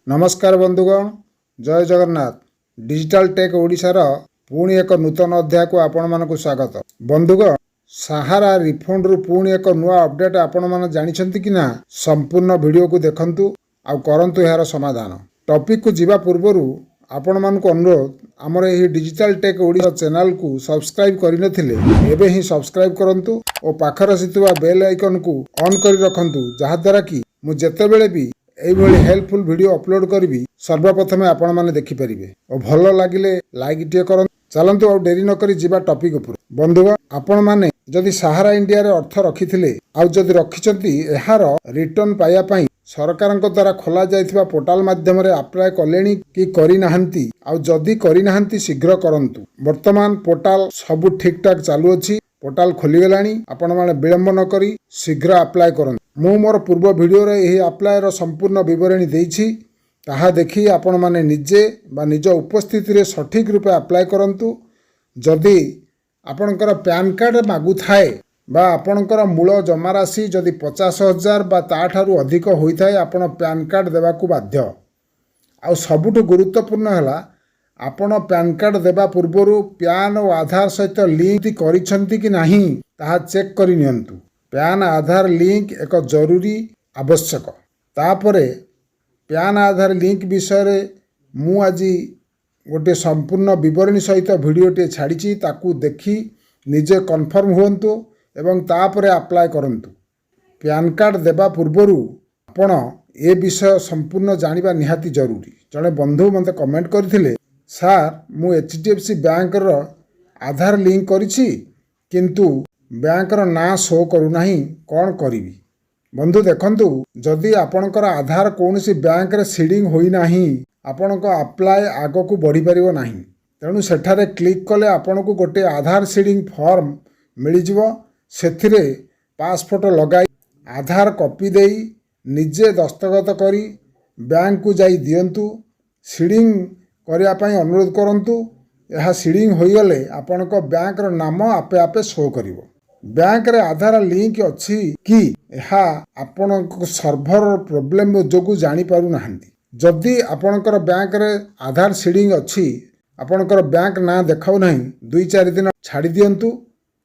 ନମସ୍କାର ବନ୍ଧୁଗଣ, ଜୟ Jagannath. Digital take ଓଡ଼ିଶାର ପୁଣି ଏକ ନୂତନ ଅଧ୍ୟାୟକୁ ଆପଣମାନଙ୍କୁ ସ୍ୱାଗତ। ବନ୍ଧୁଗଣ, ସାହାରା ରିଫଣ୍ଡରୁ ପୁଣି ଏକ ନୂଆ ଅପଡେଟ୍ ଆପଣମାନେ ଜାଣିଛନ୍ତି କି ନା? ସମ୍ପୂର୍ଣ୍ଣ ଭିଡ଼ିଓକୁ ଦେଖନ୍ତୁ ଆଉ କରନ୍ତୁ ଏହାର ସମାଧାନ। ଟପିକକୁ ଯିବା ପୂର୍ବରୁ ଆପଣମାନଙ୍କୁ ଅନୁରୋଧ, ଆମର ଏହି ଡିଜିଟାଲ ଟେକ୍ ଓଡ଼ିଶା ଚ୍ୟାନେଲକୁ ସବସ୍କ୍ରାଇବ୍ କରିନଥିଲେ ଏବେ ହିଁ ସବସ୍କ୍ରାଇବ୍ କରନ୍ତୁ ଓ ପାଖରେ ଆସିଥିବା ବେଲ୍ ଆଇକନ୍କୁ ଅନ୍ କରି ରଖନ୍ତୁ, ଯାହାଦ୍ୱାରା କି ମୁଁ ଯେତେବେଳେ ବି ଏଇଭଳି ହେଲ୍ପଫୁଲ୍ ଭିଡ଼ିଓ ଅପଲୋଡ଼ କରିବି, ସର୍ବପ୍ରଥମେ ଆପଣମାନେ ଦେଖିପାରିବେ ଓ ଭଲ ଲାଗିଲେ ଲାଇକ୍ ଟିଏ କରନ୍ତୁ। ଚାଲନ୍ତୁ, ଆଉ ଡେରି ନକରି ଯିବା ଟପିକ୍ ଉପରୁ। ବନ୍ଧୁଗଣ, ଆପଣମାନେ ଯଦି ସାହାରା ଇଣ୍ଡିଆରେ ଅର୍ଥ ରଖିଥିଲେ ଆଉ ଯଦି ରଖିଛନ୍ତି, ଏହାର ରିଟର୍ଣ୍ଣ ପାଇବା ପାଇଁ ସରକାରଙ୍କ ଦ୍ୱାରା ଖୋଲା ଯାଇଥିବା ପୋର୍ଟାଲ ମାଧ୍ୟମରେ ଆପ୍ଲାଏ କଲେଣି କି କରିନାହାନ୍ତି? ଆଉ ଯଦି କରିନାହାନ୍ତି, ଶୀଘ୍ର କରନ୍ତୁ। ବର୍ତ୍ତମାନ ପୋର୍ଟାଲ ସବୁ ଠିକଠାକ୍ ଚାଲୁଅଛି। ପୋର୍ଟାଲ ଖୋଲିଗଲାଣି। ଆପଣମାନେ ବିଳମ୍ବ ନ କରି ଶୀଘ୍ର ଆପ୍ଲାଏ କରନ୍ତୁ। ମୁଁ ମୋର ପୂର୍ବ ଭିଡ଼ିଓରେ ଏହି ଆପ୍ଲାଏର ସମ୍ପୂର୍ଣ୍ଣ ବିବରଣୀ ଦେଇଛି। ତାହା ଦେଖି ଆପଣମାନେ ନିଜେ ବା ନିଜ ଉପସ୍ଥିତିରେ ସଠିକ୍ ରୂପେ ଆପ୍ଲାଏ କରନ୍ତୁ। ଯଦି ଆପଣଙ୍କର ପ୍ୟାନ୍ କାର୍ଡ଼ ମାଗୁଥାଏ ବା ଆପଣଙ୍କର ମୂଳ ଜମାରାଶି ଯଦି 50,000 ବା ତା'ଠାରୁ ଅଧିକ ହୋଇଥାଏ, ଆପଣ ପ୍ୟାନ୍ କାର୍ଡ଼ ଦେବାକୁ ବାଧ୍ୟ। ଆଉ ସବୁଠୁ ଗୁରୁତ୍ୱପୂର୍ଣ୍ଣ ହେଲା, ଆପଣ ପ୍ୟାନ୍ କାର୍ଡ଼ ଦେବା ପୂର୍ବରୁ ପ୍ୟାନ୍ ଓ ଆଧାର ସହିତ ଲିଙ୍କ କରିଛନ୍ତି କି ନାହିଁ, ତାହା ଚେକ୍ କରି ନିଅନ୍ତୁ। ପ୍ୟାନ୍ ଆଧାର ଲିଙ୍କ ଏକ ଜରୁରୀ ଆବଶ୍ୟକ। ତାପରେ ପ୍ୟାନ୍ ଆଧାର ଲିଙ୍କ ବିଷୟରେ ମୁଁ ଆଜି ଗୋଟିଏ ସମ୍ପୂର୍ଣ୍ଣ ବିବରଣୀ ସହିତ ଭିଡ଼ିଓଟିଏ ଛାଡ଼ିଛି। ତାକୁ ଦେଖି ନିଜେ କନଫର୍ମ ହୁଅନ୍ତୁ ଏବଂ ତାପରେ ଆପ୍ଲାଏ କରନ୍ତୁ। ପ୍ୟାନ୍ କାର୍ଡ଼ ଦେବା ପୂର୍ବରୁ ଆପଣ ଏ ବିଷୟ ସମ୍ପୂର୍ଣ୍ଣ ଜାଣିବା ନିହାତି ଜରୁରୀ। ଜଣେ ବନ୍ଧୁ ମୋତେ କମେଣ୍ଟ କରିଥିଲେ, "ସାର୍, ମୁଁ ଏଚ୍ ଡି ଏଫ୍ ସି ବ୍ୟାଙ୍କର ଆଧାର ଲିଙ୍କ କରିଛି, କିନ୍ତୁ ବ୍ୟାଙ୍କର ନାଁ ଶୋ କରୁନାହିଁ, କ'ଣ କରିବି?" ବନ୍ଧୁ, ଦେଖନ୍ତୁ, ଯଦି ଆପଣଙ୍କର ଆଧାର କୌଣସି ବ୍ୟାଙ୍କରେ ସିଡ଼ିଂ ହୋଇନାହିଁ, ଆପଣଙ୍କ ଆପ୍ଲାଏ ଆଗକୁ ବଢ଼ିପାରିବ ନାହିଁ। ତେଣୁ ସେଠାରେ କ୍ଲିକ୍ କଲେ ଆପଣଙ୍କୁ ଗୋଟିଏ ଆଧାର ସିଡ଼ିଂ ଫର୍ମ ମିଳିଯିବ। ସେଥିରେ ପାସଫଟୋ ଲଗାଇ, ଆଧାର କପି ଦେଇ, ନିଜେ ଦସ୍ତଖତ କରି ବ୍ୟାଙ୍କକୁ ଯାଇ ଦିଅନ୍ତୁ। ସିଡ଼ିଂ କରିବା ପାଇଁ ଅନୁରୋଧ କରନ୍ତୁ। ଏହା ସିଡ଼ିଂ ହୋଇଗଲେ ଆପଣଙ୍କ ବ୍ୟାଙ୍କର ନାମ ଆପେ ଆପେ ଶୋ କରିବ। ବ୍ୟାଙ୍କରେ ଆଧାର ଲିଙ୍କ ଅଛି କି, ଏହା ଆପଣଙ୍କ ସର୍ଭର ପ୍ରୋବ୍ଲେମ ଯୋଗୁଁ ଜାଣିପାରୁନାହାନ୍ତି। ଯଦି ଆପଣଙ୍କର ବ୍ୟାଙ୍କରେ ଆଧାର ସିଡ଼ିଂ ଅଛି, ଆପଣଙ୍କର ବ୍ୟାଙ୍କ ନାଁ ଦେଖାଉ ନାହିଁ, 2-4 ଦିନ ଛାଡ଼ି ଦିଅନ୍ତୁ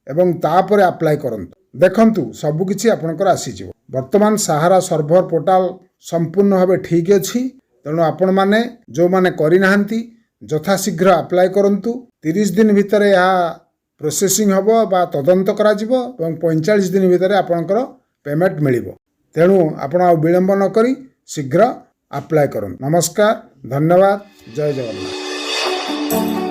ଏବଂ ତାପରେ ଆପ୍ଲାଏ କରନ୍ତୁ। ଦେଖନ୍ତୁ, ସବୁକିଛି ଆପଣଙ୍କର ଆସିଯିବ। ବର୍ତ୍ତମାନ ସାହାରା ସର୍ଭର ପୋର୍ଟାଲ ସମ୍ପୂର୍ଣ୍ଣ ଭାବେ ଠିକ୍ ଅଛି। ତେଣୁ ଆପଣମାନେ ଯେଉଁମାନେ କରିନାହାନ୍ତି, ଯଥାଶୀଘ୍ର ଆପ୍ଲାଏ କରନ୍ତୁ। 30 ଦିନ ଭିତରେ ଏହା ପ୍ରୋସେସିଂ ହେବ ବା ତଦନ୍ତ କରାଯିବ ଏବଂ 45 ଦିନ ଭିତରେ ଆପଣଙ୍କର ପେମେଣ୍ଟ ମିଳିବ। ତେଣୁ ଆପଣ ଆଉ ବିଳମ୍ବ ନ କରି ଶୀଘ୍ର ଆପ୍ଲାଏ କରନ୍ତୁ। ନମସ୍କାର, ଧନ୍ୟବାଦ, ଜୟ ଜଗନ୍ନାଥ।